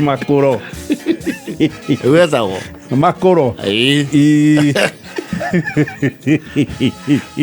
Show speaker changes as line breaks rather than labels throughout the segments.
Makũro.
Wetagwo
Makũro.
Ĩĩ.
Ii.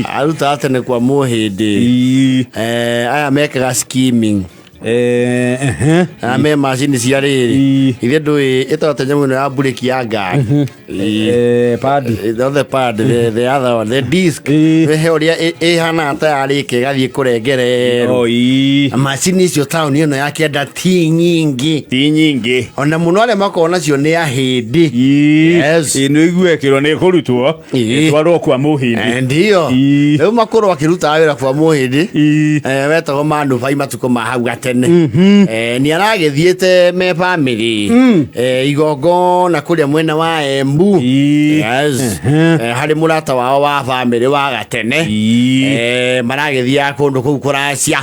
Arutaga tene kwa mũhĩndĩ.
Ii.
Eh, aya mekaga skimming.
Eh, ehe.
Aya me macini cia rĩrĩ.
Ii.
Ithe ndũĩ ĩtagwo ta nyamũ ĩno ya mburĩki ya ngari. Ĩĩ.
Eh, padi.
Not the pad, the other one, the disc.
Ĩĩ.
He ũrĩa ĩhana ta yarĩka ĩgathiĩ kũrengererwo.
Oh, ii.
Macini icio taũni ĩno ya kĩanda ti nyingĩ.
Ti nyingĩ.
Ona mũno arĩa makoragwo nacio nĩ ahĩndĩ.
Ii.
Yes.
Ĩ, nĩ iguekĩrwo nĩ ĩkũrutwo
Ii.
ĩtwarwo kwa mũhĩndĩ.
Eh, Ndiyo.
Ii.
Rĩu makũrũ akĩrutaga wĩra kwa mũhĩndĩ.
Ii.
Eh, wetagwo manubai matukũ ma hau gatene. Eh, nĩ aragĩthiĩte me bamĩrĩ. Eh, igongona kũrĩa mwena wa Embu.
Ii.
Yes. Eh, harĩ mũrata wao wa bamĩrĩ wa gatene.
Ii.
Eh, maragĩthiaga kũndũ kũu kũracia.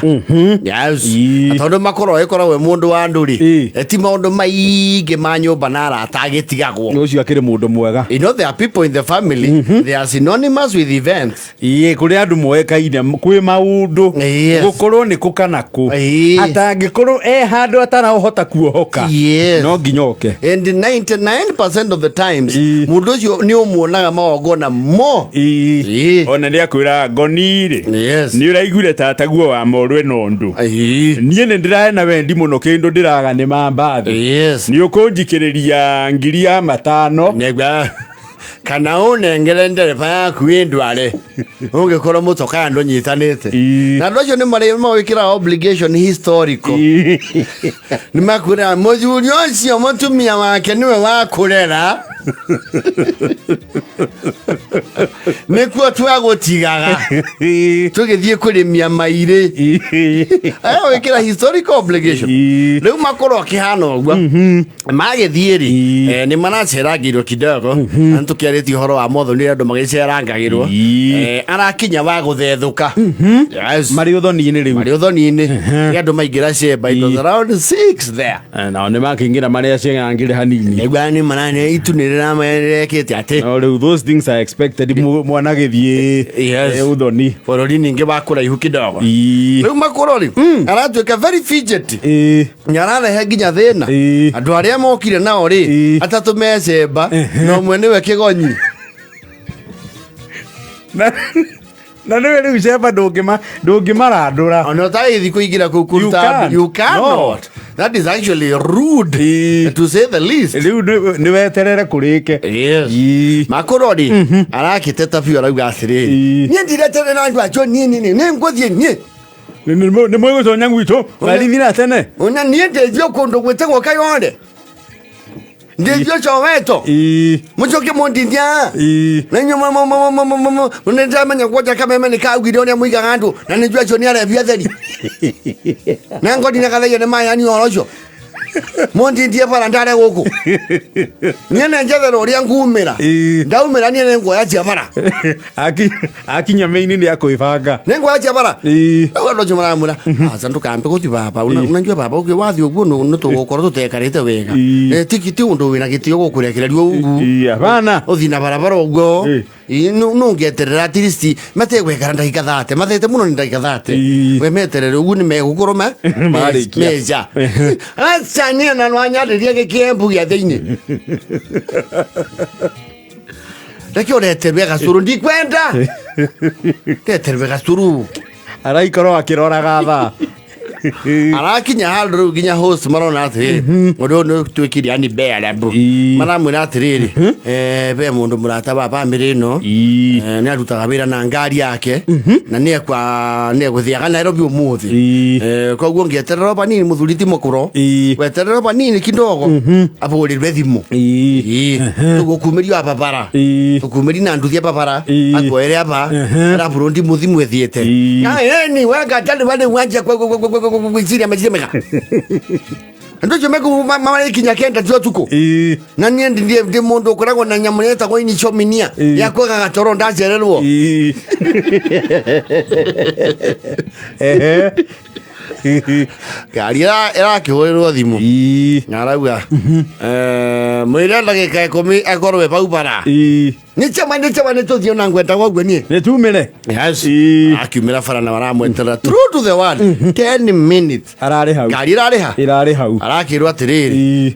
Yes.
Ii.
Na tondũ makorwo ĩkoragwo ĩ mũndũ wa ndũrĩ.
Ii.
Eh, ti maũndũ maingĩ ma nyũmba na arata agĩtigagwo.
Ũcio akĩrĩ mũndũ mwega.
You know, there are people in the family, they are synonymous with events.
Ĩĩ, kũrĩ andũ moĩkaine kwĩ maũndũ.
Yes.
Gũkorwo nĩ kũ kana kũ.
Ĩĩ.
Atangĩkorwo e handũ atarahota kuohoka.
Yes.
No nginya oke.
And 99% of the times,
Ii.
mũndũ ũcio nĩ ũmuonaga magongona mo.
Ĩĩ.
Ĩĩ.
Ona nĩ akwĩra ngoni rĩ.
Yes.
Nĩ ũraiguire tataguo wa morwe na ũndũ.
Ĩĩ.
Niĩ nĩ ndĩrae na wendi mũno kĩndũ ndĩraga nĩ mambathi.
Yes.
Nĩ ũkũnjikĩrĩria ngiri ya matano.
Nĩguo. Kana ũnengere ndereba yaku ĩndware ũngĩkorwo mũtokaa ndũnyitanĩte.
Ii.
Na andũ acio nĩ marĩ mawĩkĩraga obligation historical. Nĩ makwĩraga mũthuri ũcio mũtumia wake nĩwe wakũrera nĩkuo twagũtigaga tũgĩthiĩ kũrĩmia mairĩ. Aya wĩkĩra historical obligation.
Ii.
Rĩu makorwo akĩhana ũguo magĩthiĩ rĩ,
Ii.
eh, nĩ maracerangĩirwo kidogo na nĩ tũkĩarĩtie ũhoro wa mothoni ũrĩa andũ magĩcerangagĩrwo.
Ii.
Eh, arakinya wa gũthethũka. Yes.
Marĩ ũthoni-inĩ rĩu.
Marĩ ũthoni-inĩ. Nĩ andũ maingĩra cemba, it was around 6 there.
Eh, nao nĩ makĩingĩra marĩa ciangĩre hanini.
Nĩguo nĩ marane itu nĩ rĩramerekĩte atĩ
No rĩu those things are expected mwana gĩthiĩ
Yes.
eh, ũthoni.
Bũrũri ningĩ wa kũraihu kidogo.
Ii.
Rĩu makũrũ rĩ, aratuĩka very fidgety.
Ii.
Nĩ ararehe nginya thĩna.
Ii.
Andũ arĩa mokire nao rĩ,
Ii.
atatũ me cemba na ũmwe nĩwe kĩgonyi.
Na na nĩwe rĩu cemba ndũngĩmarandũra.
Ona ũtagĩthiĩ kũingĩra kũu
You
kũruta
can't.
you cannot. That is actually rude
Ii.
to say the least.
Rĩu nĩ weterere kũrĩke.
Yes.
Ii.
Makũrũ rĩ, arakĩteta biũ arauga atĩrĩrĩ,
Ii.
niĩ ndireterera andũ acio niĩ niĩ niĩ nĩngũthiĩ niĩ.
Nĩ mwĩgũconya gwitũ marithira tene.
Ona niĩ ndĩthio kũndũ gwĩtagwo Kayole. Ndĩthio Soweto.
Ii.
Mũcoke mũndithia.
Ii.
Na inyuĩ nĩndĩramenya kwanja kameme nĩ kaugire ũrĩa mũigaga andũ na nĩnjũĩ acio nĩ arebi atheri. Na ngoni na gathaiyo nĩ mayani ũhoro ũcio. Mũndindie bara ndare gũkũ. Niĩ nĩ njethera ũrĩa ngumĩra.
Ii.
Ndaumĩra niĩ nĩ nguoya cia bara.
Akinya maini nĩ akwĩbanga.
Nĩ nguoya cia bara.
Ii.
Rĩu andũ acio maramwĩra aca ndũkambe gũthiĩ baba. Unajua baba ũngĩ wathiĩ ũguo nĩ tũgũkorwo tũtekarĩte wega.
Ii.
Eh, ti ũndũ wĩna gĩtĩo gũkũrekereria ũguo.
Ii, hapana.
Ũthiĩ na barabara ũguo.
Ii.
Ii, nũngĩeterera at least mategwekara ndagĩka 30 mathete mũno nĩ ndagĩka 30.
Ii.
We meterere ũguo nĩ megũkorwo
Marĩkia.
meja. Aca niĩ na nwanyarĩria gĩkĩembu gĩa thĩinĩ. Reke ũreterwe gacũrũ ndikwenda. Reterwe gacũrũ.
Araikorwo akĩroraga thaa.
Arakinya handũ rĩu nginya host marona atĩrĩrĩ ũndũ ũyũ nĩ ũtuĩkire unbearable.
Ii.
Maramwĩra atĩrĩrĩ, eh, ve mũndũ mũrata wa bamĩrĩ ĩno.
Ii.
Eh, nĩ arutaga wĩra na ngari yake na nĩ egũthiaga Nairobi ũmũthĩ.
Ii.
Eh, koguo ngĩeterera o vanini mũthuri ti mũkũro.
Ii.
Weterera o vanini kidogo abũrĩrwe thimũ.
Ii.
Ii. Tũgũkumĩrio ababara.
Ii.
Tũkumĩri na nduthi ababara.
Ii.
Akuoere aba. Arabũrwo ndimũ thimũ ĩthiĩte.
Ii.
Ni wenga ndarĩ warĩ wanjia gwĩciria meciria mega. Andũ acio marĩkinya 9 cia ũtukũ.
Ii.
Na niĩ ndĩ mũndũ ũkoragwo na nyamũ ĩtagwo insomnia
Ii.
ya kwaga gatoro ndacererwo.
Ii. Ehe.
Ngari ĩrakĩhũrĩrwo thimũ.
Ii.
Na arauga, eh, Mwĩre ndagĩka 10 akorwe pau bara.
Ii.
Nĩ chama nĩ chama nĩ tũthiĩ na ngwenda koguo niĩ.
Nĩ tumĩre.
Yes.
Ii.
Akiumĩra bara na maramweterera true to the word 10 minutes.
Ararĩ hau.
Ngari ĩrarĩha.
Ĩrarĩ hau.
Arakĩrwo atĩrĩrĩ,
Ii.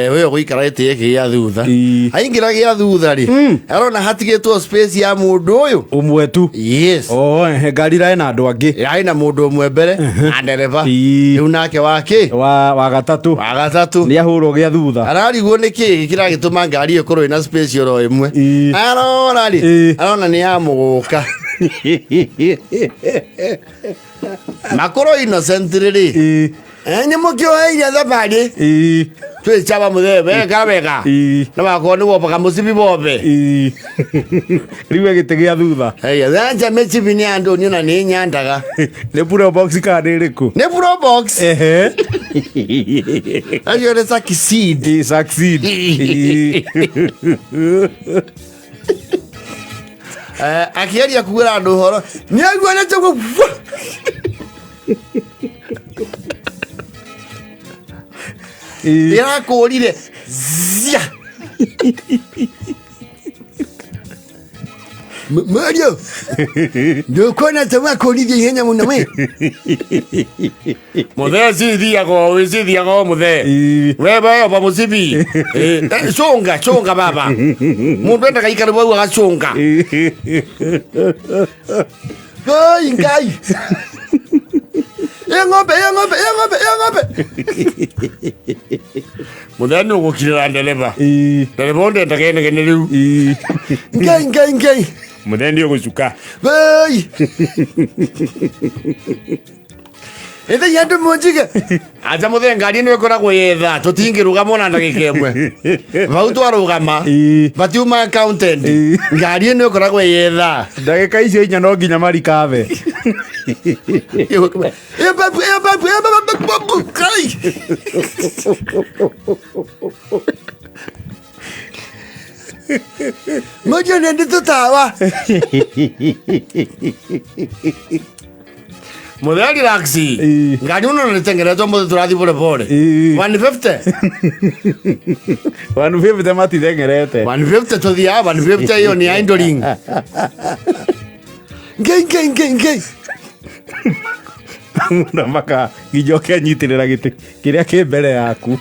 ũyũ gũikara gĩtĩ gĩkĩ gĩa thutha.
Ii.
Aingĩra gĩa thutha rĩ, arona hatigĩtwo space ya mũndũ ũyũ.
Ũmwe tu.
Yes.
Oh, ehe, ngari ĩrarĩ na andũ angĩ.
Yarĩ na mũndũ ũmwe mbere na ndereba.
Ii.
Rĩu nake wa kĩ?
Wa gatatũ.
Wa gatatũ.
Nĩ ahũrwo gĩa thutha.
Ararigwo nĩ kĩ kĩragĩtũma ngari ĩkorwo ĩna space oro ĩmwe.
Ii.
Arora rĩ,
Ii.
arona nĩ ya mũgũka. Makorwo innocent rĩ,
Ii.
nĩ mũkĩoeire thabarĩ.
Ii.
Twĩ chama mũthee wega wega.
Ii.
Na wakorwo nĩ wobaga mũcibi wothe.
Ii. Rĩu e gĩtĩ gĩa thutha.
Haya, thanja mĩcibi nĩ andũ niĩ ona nĩ nyandaga.
Nĩ Probox kana nĩ ĩrĩkũ?
Nĩ Probox.
Ehe.
Acio nĩ succeed.
Ii, succeed. Ii.
Akĩgeria kuugĩra andũ ũhoro nĩ aigua nĩ tũguo.
Ii.
Ĩrakũrire zia. Mario, ndũkuona ta wakũrithia ihenya mũno we. Mũthee cithiaga o cithiaga o mũthee.
Ii.
Wewe oba mũcibi. Cũnga cũnga baba. Mũndũ endaga ikare bau agacũnga. Ngai Ngai. Ĩ ng'ombe ĩ ng'ombe ĩ ng'ombe ĩ ng'ombe. Mũthee nĩ ũgũkirĩra ndereba.
Ii.
Ndereba ũyũ ndendaga inegene rĩu.
Ii.
Ngai Ngai Ngai.
Mũthee nĩ ũgũcuka.
Ngai. Ĩthei andũ mũnjige. Acha mũthee ngari ĩno ĩkoragwo ĩ thaa tũtingĩrũgama ona ndagĩka ĩmwe. Vau twarũgama
Ii.
vatiuma accountant.
Ii.
Ngari ĩno ĩkoragwo ĩ thaa.
Ndagĩka icio 4 no nginya marikathe.
Ĩ babu ĩ babu ĩ babu babu Ngai. Mũnjũ nĩ ndĩ tũtawa. Mũthee relax.
Ii.
Ngari ĩno nĩtengeretwo mũthĩ tũrathiĩ pole pole.
Ii.
150.
150 matithengerete.
150 tũthiaga 150 ĩyo nĩ idling. Ngai Ngai Ngai Ngai.
Na maka nginya ũkenyitĩrĩra gĩtĩ kĩrĩa kĩ mbere yaku.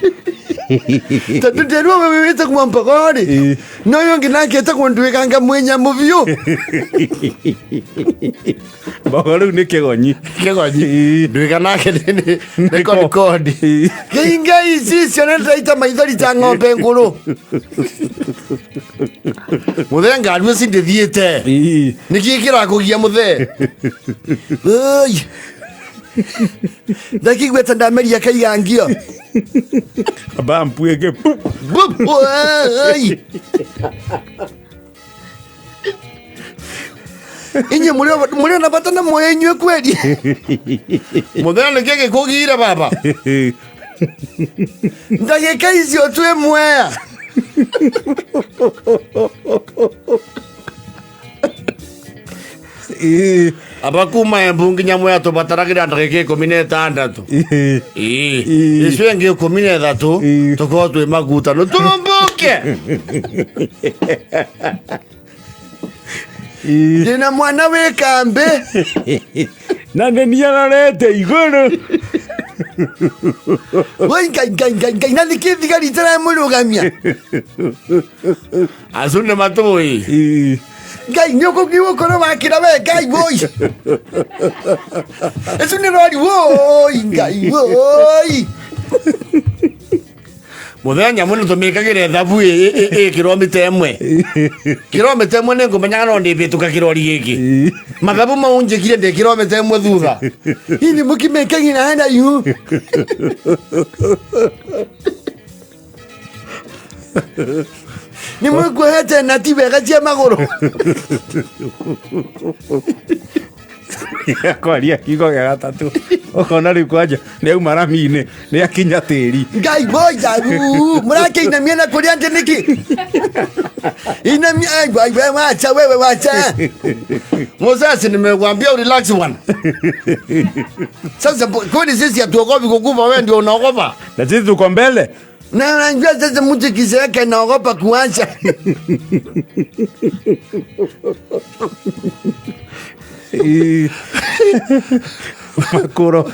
Tondũ nderwo wewe wĩtagwo Mbogo rĩ,
Ii.
no ũyũ ũngĩ nake etagwo Nduĩkanga mwĩ nyamũ biũ.
Mbogo rĩu nĩ kĩgonyi.
Kĩgonyi.
Ii.
Nduĩka nake nĩ kodikodi.
Ii.
Ngai Ngai ici ciona ndĩraita maithori ta ng'ombe ngũrũ. Mũthee ngari ũcio ndĩthiĩte.
Ii.
Nĩkĩ kĩrakũgia mũthee? Oi. Ndakĩigua ta ndameria kaigangio.
Bampu ĩngĩ. Pup.
Bup. Oi. Inyuĩ mũrĩ ona bata na muoyo inyuĩ kweri. Mũthee nĩkĩ gĩkũgiire baba? Ndagĩka icio twĩ Mwea.
Ii.
Aba kuma Embu nginya Mwea tũbataragĩra ndagĩka 16.
Ii.
Ii.
Ii.
Icio ĩngĩ 13
Ii.
tũkorwo twĩ magutano tũmbũke.
Ii.
Ndĩna mwana wĩ kambĩ.
Na nĩ niĩ arorete igũrũ.
Woi Ngai Ngai Ngai Ngai na nĩkĩ thigari itaramũrũgamia. Acio nĩ matũĩ.
Ii.
Ngai nĩ ũkũgiũkorwo wakĩra we Ngai woi. Ĩcu nĩ rori woi Ngai woi. Mũthenya mũno tũmĩkagĩra ithabu ĩ kiromita ĩmwe. Kiromita ĩmwe nĩ ngũmenyaga no ndĩbĩtũka kĩrori gĩkĩ.
Ii.
Mathabu mau njĩkire ndĩ kiromita ĩmwe thutha. Hihi mũkĩmĩkagĩra haraihu. Nĩ mũkuohete nati wega cia magũrũ.
Kwaria kiugo gĩa gatatũ ũkona rĩu kwanja nĩ auma rami-inĩ nĩ akinya tĩri.
Ngai boja mũrakĩinamia na kũrĩa ndĩ nĩkĩ? Inamia ai wewe wacha wewe wacha. Moses nimekuambia relax bwana. Sasa kwani sisi hatuogopi kukufa, wewe ndio unaogopa.
Na sisi tuko mbele.
Na unajua sasa mtu kizeeka naogopa kuacha.
Ĩĩ. Makũro.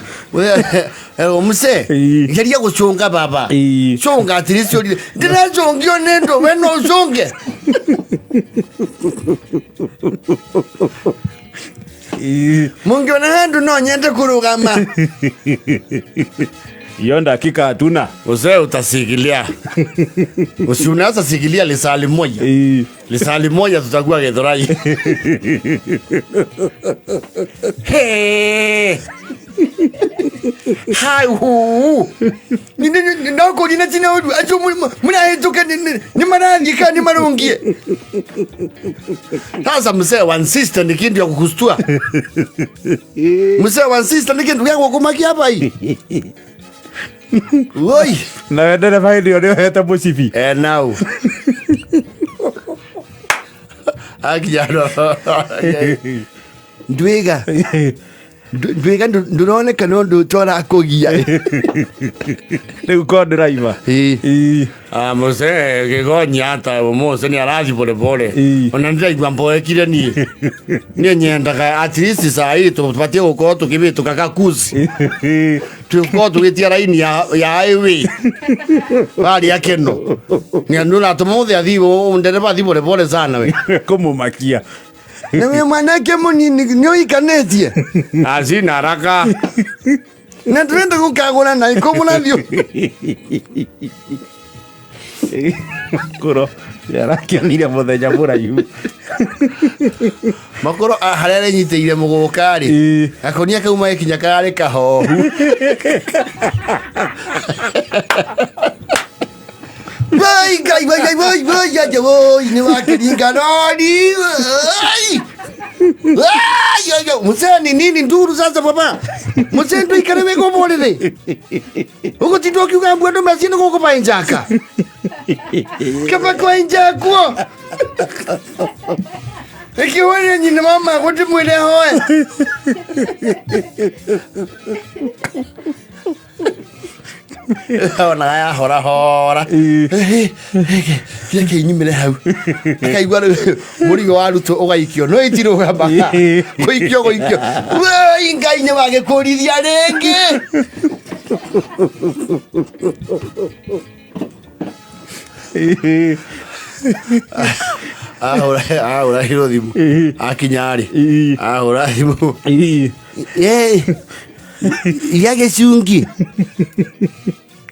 Muse
Ĩĩ.
geria gucunga baba.
Ĩĩ.
Cunga at least urire ndiracungio ni ndu we no ucunge.
Ĩĩ.
Mungiona handu no nyende kurugama.
Hiyo dakika hatuna.
Uzee utasikilia. Usi unaweza sikilia lisali moja.
Ĩĩ.
Lisali moja tutakuwa Githurai. Hey. Hai hu. Ni ni ni ndako ni natina odu acho muna hetoka ni ni marangi ka ni marungie. Sasa mzee wa sister ni kindu ya kukustua. Mzee wa sister ni kindu ya kukumakia hapa hii. Oi.
Nawe ndereba hĩndĩ ĩyo nĩ ũhete mũcibi.
Eh now. Akinyano. Ndwiga. Ndwiga ndũroneka no ndũ torakũgia.
Rĩu ko ndĩraima.
Ĩĩ.
Ĩĩ.
Ah, muse gĩgonya ata muse nĩ arathi pole pole.
Ĩĩ.
Ona ndĩraigua mboekire niĩ. Niĩ nyendaga at least saa hii tũbatiĩ gũkorwo tũkĩbĩtũka kakuzi. Tũkorwo tũgĩtia raini ya highway. Barĩa keno. Nĩ nũratũma mũthĩ athi ndereba athi pole pole sana we.
Kũmũmakia.
Na wĩ mwanake mũnini nĩ ũikanĩtie. Azina haraka. Na twende gũkagũra na ikũ mũrathio.
Makũro nĩarakĩonire mũthenya mũraihu.
Makũro harĩa arenyitĩire mũgũka rĩ.
Ĩĩ.
Gakonia kau magĩkinya kararĩ kahohu. Wai ngai wai ngai wai wai aje woi nĩ wakĩringa rori. Wai. Wai ai mzee ni nini nduru sasa baba? Mzee ndo ikare wego borere. Ugutinda ukiuga mbu andu meciĩ nĩ gũkũ bainjaka. Kaba kwainjakwo. Ikiwone nyina mama kuti mwire hoe. Ona yahora hora.
Ĩĩ.
Gĩake inyumĩre hau. Akaigua rĩu mũrigo warutwo ũgaikio no itirũgamaga. Gũikio gũikio. Woi Ngai nĩ wagĩkũrithia rĩngĩ.
Ĩĩ.
Ahũra ahũrahirwo thimũ.
Ĩĩ.
Akinya rĩ.
Ĩĩ.
Ahũra thimũ.
Ĩĩ.
Ye. Ya gĩcungi.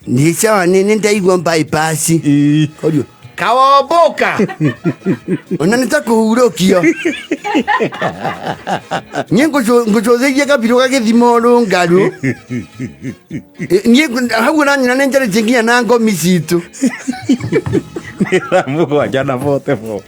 Nĩ sawa nĩ ndaigua bypass.
Ĩĩ.
Korio kawomboka. Ona nĩ ta kũhurũkio. Niĩ ngũcũthĩria kabirũ gagĩthima ũrũngaru. Niĩ hau ũranyona nĩ njarĩtie nginya na ngomi citũ.
Nĩ thaa 7:44.